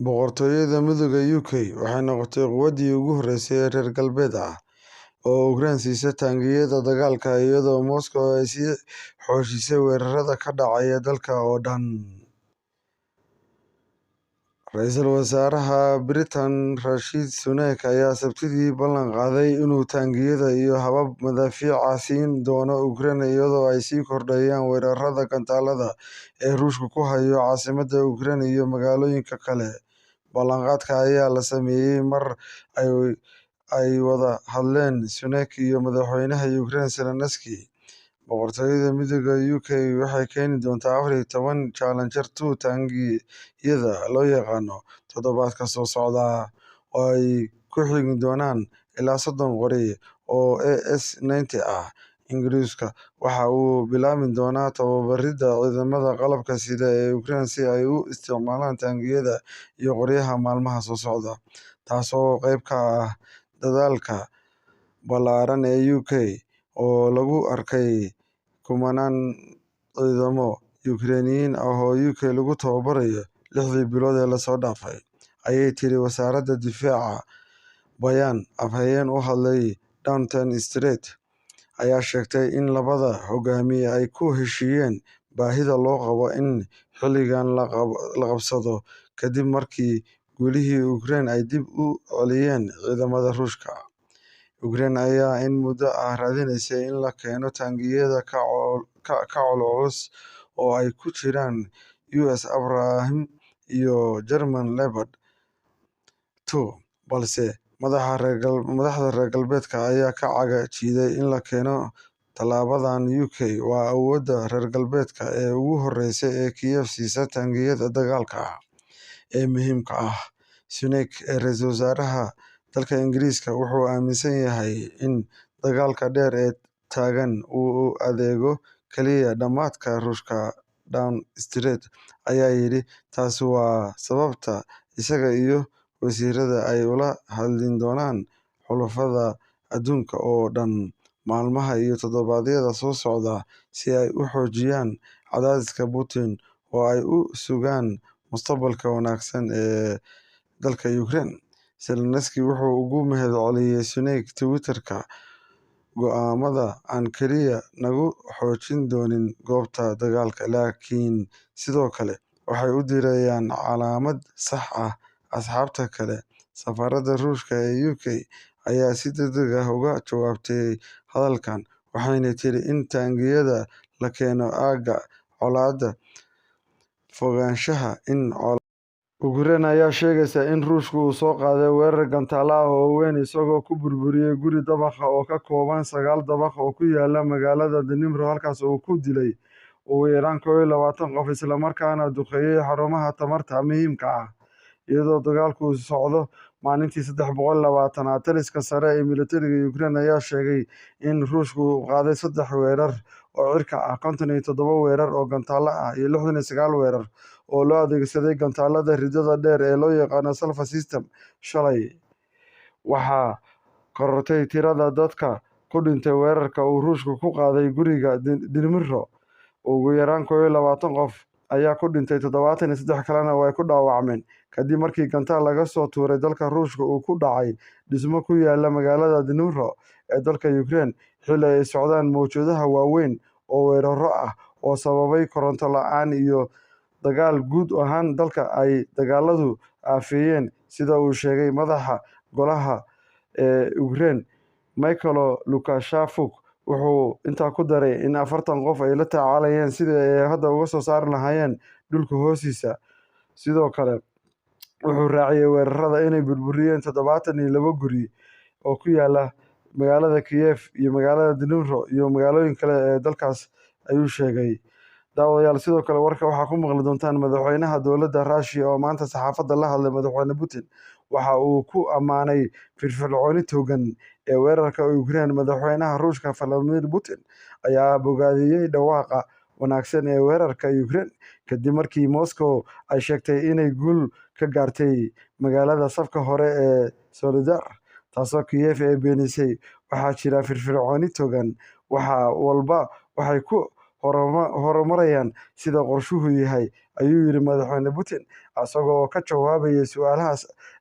Boqortooyada Midowga (UK) waxay noqotay quwaddii ugu horeysay ee reer galbeed ah oo Ukraine siisa taangiyada dagaalka iyadoo Moscow ay sii xoojisay weerarada ka dhacaya dalka oo dhan. Ra'iisul Wasaaraha Britain Rishi Sunak ayaa Sabtidii ballan qaaday inuu taangiyada iyo habab madaafiic ah siin doono Ukraine iyadoo ay sii kordhayaan weerarada gantaallada ee Ruushku ku hayo caasimadda Ukraine iyo magaalooyinka kale. Ballanqaadka ayaa la sameeyay mar ay wada hadleen Sunak iyo madaxweynaha Ukraine Zelensky. Boqortooyada Midowga (UK) waxay keeni doontaa 14 Challenger 2 taangiyada loo yaqaan toddobaadka soo socda, oo ay ku xigi doonaan ilaa 30 qori oo AS-90 ah. Ingiriisku waxa uu bilaabi doonaa tababarida ciidamada qalabka sida ee Ukraine si ay u isticmaalaan taangiyada iyo qoryaha maalmaha soo socda, taas oo qayb ka ah dadaalka ballaaran ee UK oo lagu arkay kumanaan ciidamo Ukrainiyiin ah oo UK lagu tababarayo lixdii bilood ee la soo dhaafay, ayay tiri wasaaradda difaaca bayaan. Afhayeen u hadlay Downing Street ayaa sheegtay in labada hogaamiye ay ku heshiiyeen baahida loo qabo in xilligan la qabsado kadib markii guulihii Ukraine ay dib u celiyeen ciidamada Ruushka. Ukraine ayaa in muddo ah raadineysay in la keeno taangiyada ka culculus oo ay ku jiraan US Abrams iyo German Leopard 2, balse madaxda reer galbeedka ayaa ka caga jiiday in la keeno tallaabadan. UK waa awoodda reer galbeedka ee ugu horreysa ee Kiev siisa taangiyada dagaalka ee muhiimka ah. Sunak, ee ra'iisul wasaaraha dalka Ingiriiska, wuxuu aaminsan yahay in dagaalka dheer ee taagan uu u adeego kaliya dhamaadka Ruushka, Downing Street ayaa yidhi. Taasi waa sababta isaga iyo wasiirada ay ula hadli doonaan xulafada adduunka oo dhan maalmaha iyo toddobaadyada soo socda si ay u xoojiyaan cadaadiska Putin oo ay u sugaan mustaqbalka wanaagsan ee dalka Ukraine. Zelensky wuxuu uga mahadceliyay Sunak Twitter-ka: "Go'aamada aan kaliya nagu xoojin doonin goobta dagaalka, laakiin sidoo kale waxay u dirayaan calaamad sax ah asxaabta kale." Safaaradda Ruushka ee UK ayaa si degdeg ah uga jawaabtay hadalkan, waxayna tiri in taangiyada la keeno aagga colaadda fogaanshaha in Ukraine ayaa sheegaysa in Ruushku uu soo qaaday weerar gantaalo ah oo weyn, isagoo ku burburiyay guri dabaq ah oo ka kooban sagaal dabaq oo ku yaala magaalada Dnipro, halkaas oo uu ku dilay ugu yaraan 21 qof, isla markaana duqeeyay xarumaha tamarta muhiimka ah. Iyadoo dagaalku socdo maalintii 320aad, taliska sare ee militariga Ukraine ayaa sheegay in Ruushku uu qaaday saddex weerar oo cirka ah, 57 weerar oo gantaalo ah iyo 69 weerar oo loo adeegsaday gantaalada riddada dheer ee loo yaqaan Salvo system shalay. Waxaa korortay tirada dadka ku dhintay weerarka uu Ruushku ku qaaday guriga Dnipro. Ugu yaraan 21 qof ayaa ku dhintay, 73 kalena way ku dhaawacmeen kadib markii gantaal laga soo tuuray dalka Ruushka uu ku dhacay dhismo ku yaala magaalada Dnipro ee dalka Ukraine, xilli ay socdaan mowjadaha waaweyn oo weeraro ah oo sababay koronto la'aan iyo dagaal guud ahaan dalka ay dagaaladu aafeeyeen, sida uu sheegay madaxa golaha ee Ukraine Mykhailo Lukashevuk. Wuxuu intaa ku daray in 40 qof ay la tacaalayeen sidii ay hadda uga soo saari lahaayeen dhulka hoostiisa. Sidoo kale wuxuu raaciyay weerarada inay burburiyeen 72 guri oo ku yaala magaalada Kiev iyo magaalada Dnipro iyo magaalooyin kale ee dalkaas, ayuu sheegay. Daawadayaal, sidoo kale warka waxaa ku maqli doontaan madaxweynaha dowladda Russia oo maanta saxaafadda la hadlay. Madaxweyne Putin waxa uu ku ammaanay firfircooni togan ee weerarka Ukraine. Madaxweynaha Ruushka Vladimir Putin ayaa bogaadiyey dhawaaqa wanaagsan ee weerarka Ukraine kadib markii Moscow ay sheegtay inay guul ka gaartay magaalada safka hore ee Soledar, taasoo Kiev ay beenisay. Waxaa jira firfircooni togan, wax walba waxay ku horumarayaan sida qorshuhu yahay, ayuu yiri Madaxweyne Putin, isagoo ka jawaabayay su'aalaha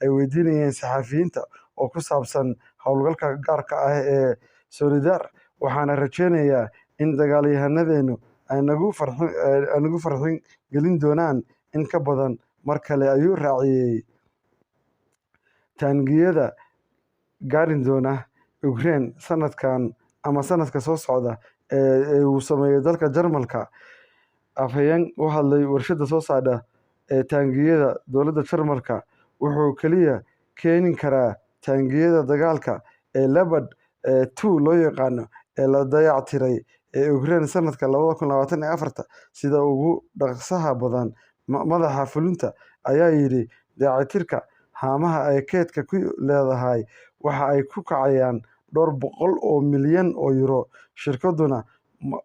ay weydiinayeen saxafiyiinta oo ku saabsan howlgalka gaarka ah ee Soledar. Waxaan rajeynayaa in dagaalyahanadeennu ay nagu farxin gelin doonaan in ka badan mar kale, ayuu raaciyay. Taangiyada gaari doona Ukraine sanadkan ama sanadka soo socda ee uu sameeyo dalka Jarmalka. Afhayeen u hadlay warshadda soo saarta ee taangiyada dowladda Jarmalka wuxuu kaliya keeni karaa taangiyada dagaalka ee Leopard 2 loo yaqaano ee la dayactiray ee Ukraine sanadka 2024 sida ugu dhaqsaha badan. Madaxa fulinta ayaa yiri dayactirka haamaha ay keydka ku leedahay waxa ay ku kacayaan dhowr boqol oo milyan oo euro, shirkadduna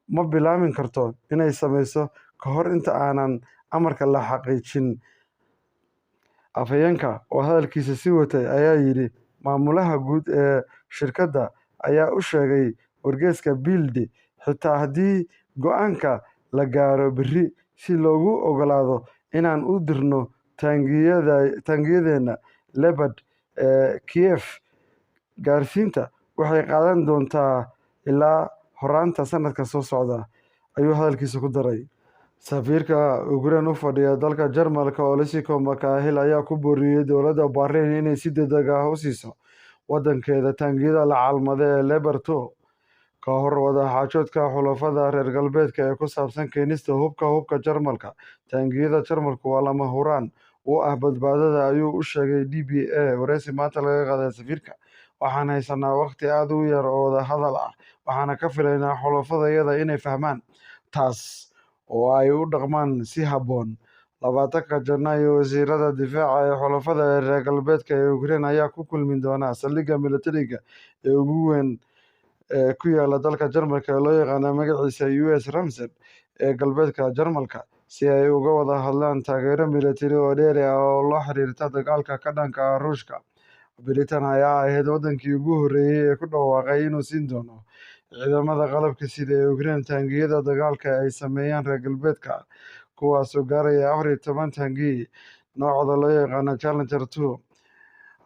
ma bilaabi karto inay sameyso ka hor inta aanan amarka la xaqiijin. Afhayeenka oo hadalkiisa sii watay ayaa yiri maamulaha guud ee shirkadda ayaa u sheegay wargeyska Bild, xitaa haddii go'aanka la gaaro berri si loogu oggolaado inaan u dirno taangiyadeena Leopard Kiev, gaarsiinta waxay qaadan doontaa ilaa horraanta sanadka soo socda, ayuu hadalkiisa ku daray. Safiirka Ukraine u fadhiya dalka Jarmalka Oleksiy Mikhail ayaa ku booriyay dowladda Berlin inay si degdeg ah u siiso wadankeeda taangiyada la calaamadeeyay ee Leopard 2 ka hor wada xaajoodka xulafada reer galbeedka ee ku saabsan keenista hubka Jarmalka. Taangiyada Jarmalku waa lama huraan u ah badbaadada, ayuu u sheegay DPA wareysi maanta laga qaaday safiirka. Waxaan haysanaa waqti aad u yar oo wada hadal ah, waxaana ka filaynaa xulafadayada inay fahmaan taas oo ay u dhaqmaan si habboon. 20-ka Janaayo, wasiirada difaaca ee xulafada reer galbeedka ee Ukraine ayaa ku kulmi doona saldhigga militariga ee ugu weyn ee ku yaalla dalka Jarmalka ee loo yaqaan magaciisa US Ramstein ee galbeedka Jarmalka, si ay uga wada hadlaan taageero militari oo dheeri ah oo la xiriirta dagaalka ka dhanka ah Ruushka. Britain ayaa ahayd wadankii ugu horreeyay ee ku dhawaaqay inuu siin doono ciidamada qalabka sida ee Ukraine taangiyada dagaalka ay sameeyaan reer galbeedka, kuwaasoo gaaraya 14 taangi noocooda loo yaqaan Challenger 2.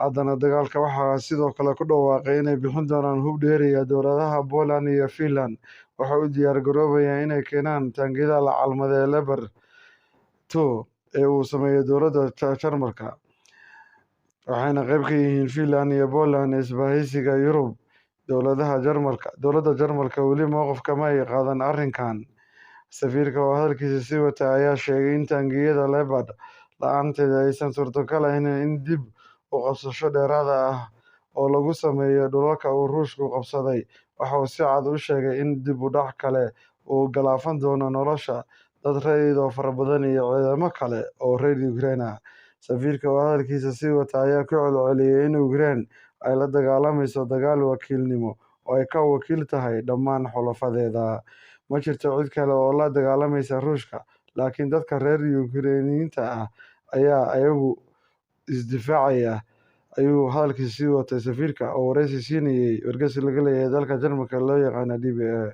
Haddana dagaalka waxaa sidoo kale ku dhawaaqay inay bixin doonaan hub dheeri ah. Dowladaha Poland iyo Finland waxay u diyaar garoobayaan inay keenaan taangiyada la calaamadeeyay Leopard 2 ee uu sameeyo dowladda Jarmalka, waxayna qayb ka yihiin Finland iyo Poland isbahaysiga Yurub. Dowladda Jarmalka weli mowqif kama ay qaadan arrinkan. Safiirka oo hadalkiisa sii watay ayaa sheegay in taangiyada Leopard la'aanteed aysan suurtagal ahayn in dib u qabsasho dheeraad ah oo lagu sameeyo dhulalka uu Ruushku qabsaday. Waxa uu si cad u sheegay in dib u dhac kale uu galaafan doono nolosha dad rayid oo fara badan iyo ciidamo kale oo reer Ukraine ah. Safiirka oo hadalkiisa sii wata ayaa ku celceliyay in Ukraine ay la dagaalamayso dagaal wakiilnimo oo ay ka wakiil tahay dhammaan xulafadeeda. Ma jirto cid kale oo la dagaalamaysa Ruushka, laakiin dadka reer Ukrainiyiinta ah ayaa iyagu isdifaacaya, ayuu hadalkiisa sii watay safiirka oo wareysi siinayay wargeyska laga leeyahay dalka Jarmalka loo yaqaan DPA.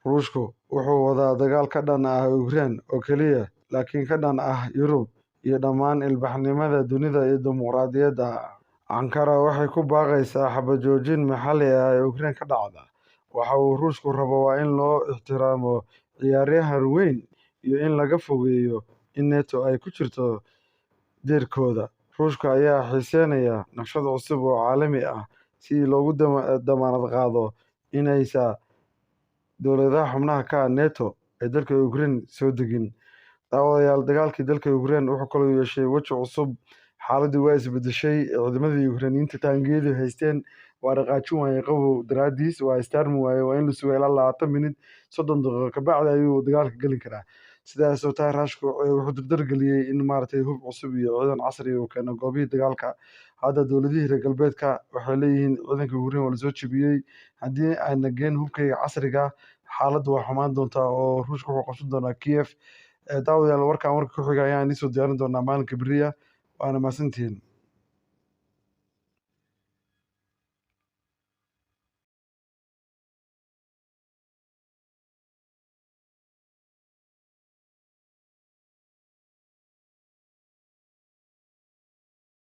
Ruushku wuxuu wadaa dagaal ka dhan ah Ukraine oo kaliya, laakiin ka dhan ah Yurub iyo dhammaan ilbaxnimada dunida iyo dimuqraadiyadda. Ankara waxay ku baaqaysaa xabad joojin maxalli ah ee Ukraine ka dhacda. Waxa uu Ruushku rabo waa in loo ixtiraamo ciyaaryahan weyn iyo in laga fogeeyo in NATO ay ku jirto deyrkooda. Ruushka ayaa xiiseynaya naqshad cusub oo caalami ah si loogu dammaanad qaado in aysan dowladaha xubnaha ka ah NATO ay dalka Ukraine soo degin. Daawadayaal, dagaalkii dalka Ukraine wuxuu kaloo yeeshay weji cusub. Xaaladdu waa isbedeshay. Ciidamadii Ukrainiyiinta taangiyadu haysteen waa dhaqaajin waayeen qabow daraadiis, waa istaarmi waayeen, waa in la sugo ilaa 20 minute 30 daqiiqo kabacdi ayuu dagaalka geli karaa. Sidaas oo tahay, Ruushku wuxuu dardar geliyay in maaragtay hub cusub iyo ciidan casri ah uu keeno goobihii dagaalka. Hadda dowladihii reer galbeedka waxay leeyihiin ciidanka Ukraine waa lasoo jebiyey, haddii ayna geen hubkayga casriga xaaladdu waa xumaan doontaa oo Ruushku wuxuu qabsan doonaa Kiev. Daawadayaal, warkaan warka ku xiga ayaan idiin soo diyaarin doonaa maalinka beriya, waana mahadsantihiin.